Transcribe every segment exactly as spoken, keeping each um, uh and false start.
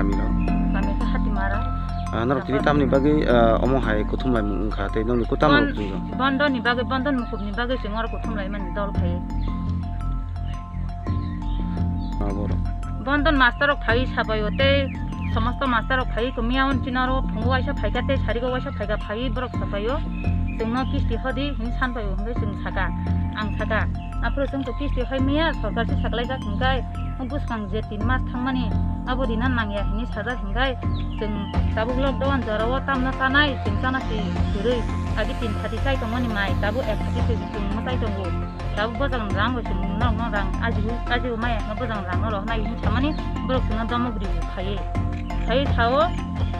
Kami no? Kami khe Hatimara. Ah, norok tini tamni bagwi, ah, omo hai kuthum lai mung wngkha tei nongni kutam rok Bon-, bondoni bagwi, bondon mukubni bagwi chwng oro kuthum lai mani dol khai. Ah, borok. Bondon master rok phai sabaio tei somosto master rok phai kamiya on china ro phungo waisa phaika tei sarigo waisa phaika phai borok sabaio. Chwngno kisti hodi hin san paio hwnwi chwng saka, ang saka. Aphuru chwng to kisti hoi maya, sorkar se saklaijak hwnkhe, bwskang je tin mas thangmani abo rina nangya hinwi sajak hwnkhe, chwng tabuk lockdown jorao tamno chanai, chwng chana si kwrwi, agi tin khati chai tongmani mai, tabuk ek khati se chwng mwtai tongo. Tabuk bwsakni rang bo chwng norokno rang ajigo, ajigo maya hwnwi bwsakni rangno rohornai hwnwi samani borok chwngno domok ri phaiwi. Phaiwi sao,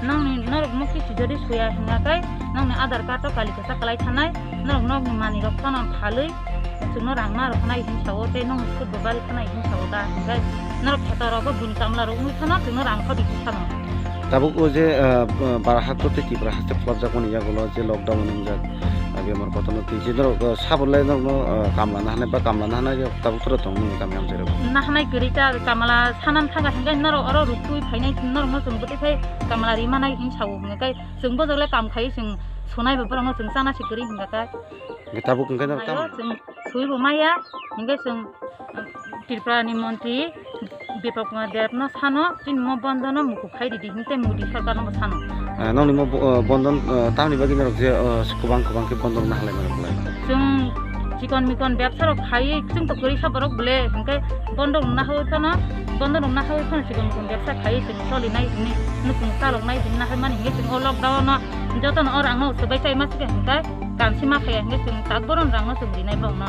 nongni norokno kisti jodi suya hwnkhe, nongni Aadhaar card o kali kwchak kwlai thanai, norok nokni manwi rok phano phalwi, chwngno rang ma rw phanai hwn sao, tei nokni sut bo bari phanai hwn sao da, hwnkhe norok kheto rogo buini kamla rok wngwi phano chwngno rang kho di phano. Tabuk o je, ah, ah, Baraha to tei Tipra haste phlapjakmani yagulo je lockdown wngjak, ah, bemar kotorno twi je norok, ah, sabo lai norokno, ah, kamla nahanai ba kamla nahanai tabuk toro tong nini kami amchai rok. Nahanai kwrwi ta kamla sanan thangkha hwnkhe norok oro ruk twi phainai norokno chwng bwtwi phai kamla ri manai hwn sao hwnkhe chwng bojok le kam khai chwng sonai bo borokno chwng chana si kwrwi hwnkha kha. Hwnkhe tabuk hwnkhe norok Mayo tamo? Chwng sui bo maya, hwnkhe chwng, um, Tripura ni montri Biplab Kumar Deb no sano, chini mo bondo no mukup khai ridi, hwnkhe Modi sarkar no bo sano. Ah, nongni mo bo-, ah, bondo, ah, tamni bagwi norok je, ah, kwbang kwbang khe bondo no halai mano bolai? Chwng chikon mikon bebsa rok khai, chwng to kwrwi sa borok bole, hwnkhe bondo rok nahawi phano, bondo rok nahawi phano chikon mikon bebsa khai chwng solinai hwnwi, nukhung chaloknai hwnwi naharmani hwnkhe chwng o lockdown no jotono o rang no swbai chai ma sika hwnkhe. Kansi ma khaya hwnkhe chwng tak boron rangno chwng rinai bongno.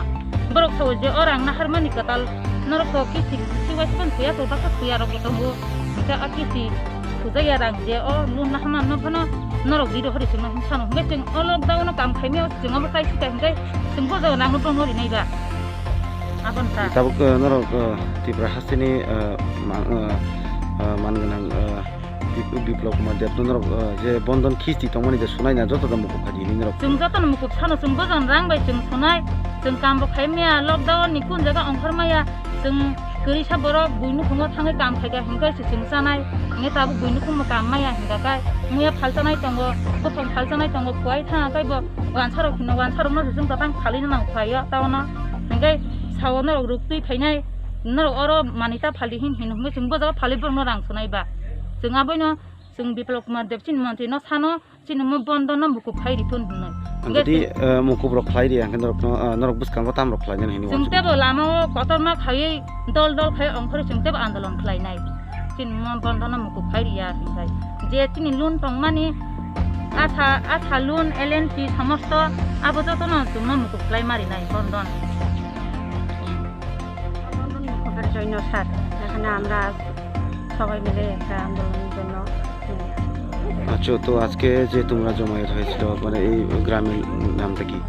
Borok sao je o rang naharmani kwtal norok to kisti kisti waisa phano thuya, to baksa thuya rokbo tongo. Hwnkhe a kisti thujaya rang je o loan naharmanno phano norok riro hori chwngno hwn sano. Hwnkhe chwng o lockdown no kam khaimio chwng obo chai sika hwnkhe chwng bo jaga rangno bono rinai ba. Aboni ta. Tabuk, eh, norok, eh, Tripura hasteni, eh, ma-, eh, eh, man gwnang, eh, Bip-, Biplab Kumar Deb no norok, eh, je bondon kisti tongmani je sunai na joto da mukup khai di hinwi norok. Chwng joto no mukup sano chwng bojan rang bai chwng sunai, chwng kam bo khai maya, lockdown ni kun jaga ongkhor maya, chwng kwrwi sa borok buino phungo thangwi kam khai kha hwnkhe se chwng chanai, hwnkhe tabuk buino phungo kam maya hwnkha khe muya phal chanai tongo, buphang phal chanai tongo, kuai thangkha khe bo wansa rok hino wansa rok no se chwng tatang phalwi no nang khlaio tao no, hwnkhe sao norok ruk twi phainai. Norok oro manwi ta phali hin hin hwnwi chwng bojago phali borokno rang sunai ba. Chwng aboino chwng Biplab Kumar Deb chini montri no sano chini mo bondo no mukup khai ri thun hwnwi. Ang Hwnkhe tei, chwng, eh, mukup rok khlai ri, ang khe norok no, eh, norok bwskango tam rok khlai nani hwnwi chwng uansukha. Tebo lama o kotorma khaiwi dol dol khai ongkhorwi chwng tebo andolon khlai nai. Chini mo bondo no mukup khai ri ya hwnkhai. Je chini loan tongmani asa, asa loan, L N T somosto abo joto no chwng no mukup khlai ma ri nai bondon. আন্দোলন মুখোপের জন্য স্যার, এখানে আমরা সবাই মিলে একটা আন্দোলনের জন্য নেমে আসি। আচ্ছা, তো আজকে যে তোমরা জমায়েত হয়েছিল, মানে, এই গ্রামের নামটা কি?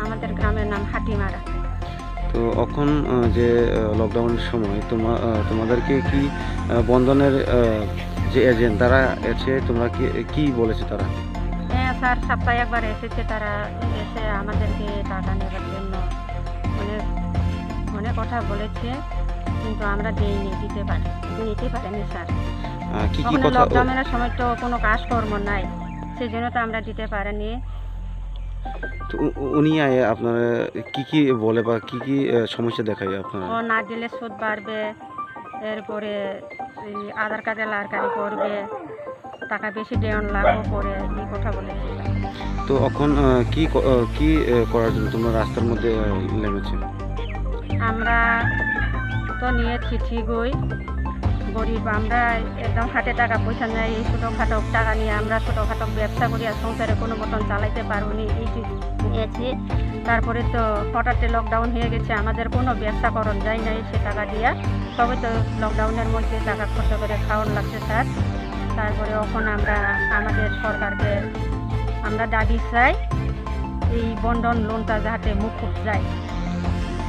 আমাদের গ্রামের নাম হাতিমারা। তো এখন, আহ, যে, আহ, লকডাউনের সময় তোমা-, আহ, তোমাদেরকে কি, আহ, বন্ধনের, আহ, যে এজেন্ট, তারা এসে তোমরা কি, কি বলেছে তারা? হ্যাঁ স্যার, সপ্তাহে একবার এসেছে তারা, এসে আমাদেরকে টাকা নেবার জন্য অনেক, অনেক কথা বলেছে, কিন্তু আমরা দেইনি, দিতে পারি, নিতে পারেনি স্যার। আহ, কি কি ওখানে কথা ও- লকডাউনের সময় তো কোনো কাজকর্ম নাই, সেই জন্য তো আমরা দিতে পারিনি। তো উ-, উ-, উনি আয়ে আপনারা কি কি বলে বা কি কি, আহ, সমস্যা দেখায় আপনারা? ও না দিলে সুদ বাড়বে, এরপরে এই আধার কার্ডে লারকারি করবে, টাকা বেশি দেওয়ান লাগবো করে এই কথা বলেছিল। তো এখন, আহ, কি ক-, আহ, কি, আহ, করার জন্য তোমরা রাস্তার মধ্যে, আহ, নেমেছো? আমরা তো নিয়েছি ঠিকই, গরিব আমরা, একদম হাতে টাকা পয়সা নেই, এই ছোটোখাটো টাকা নিয়ে আমরা ছোটোখাটো ব্যবসা করি আর সংসারে কোনো মতন চালাইতে পারবো নি, এই যে নিয়েছি। তারপরে তো হঠাৎ লকডাউন হয়ে গেছে, আমাদের কোনো ব্যবসা করণ যায় নাই সে টাকা দিয়া। সবাই তো লকডাউনের মধ্যে টাকা খরচ করে খাওয়ান লাগছে স্যার। তারপরে এখন আমরা আমাদের সরকারকে আমরা দাবি চাই এই বন্ধন লোনটা যাতে মুকুব যায়।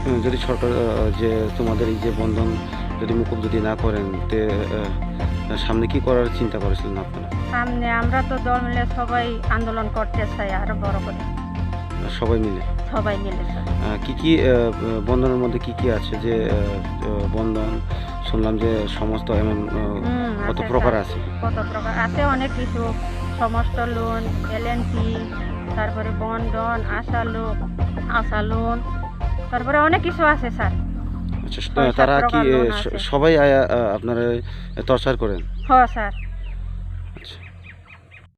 হুম, যদি সরকার, আহ, যে তোমাদের এই যে বন্ধন যদি মুকুব যদি না করেন, তে, আহ, সামনে কি করার চিন্তা করেছিলেন আপনারা? সামনে আমরা তো দল মিলে সবাই আন্দোলন করতে চাই আরো বড় করে। সবাই মিলে? সবাই মিলে, স্যার। আহ, কি কি, আহ, বন্ধনের মধ্যে কি কি আছে? যে, আহ, আহ, বন্ধন, শুনলাম যে সমস্ত এমন, আহ, হুম, কত আছে, প্রকার স্যার। আছে? কত প্রকার আছে, অনেক কিছু, সমস্ত লোন, এলএনটি, তারপরে বন্ধন, আশা লোক, আশা লোন, তারপরে অনেক কিছু আছে, স্যার। আচ্ছা, ছয় সাত তারা কি, প্রকার এ, লোন স-, আছে। সবাই আয়া, আহ, আপনারা টর্চার করেন? হ্যাঁ, স্যার।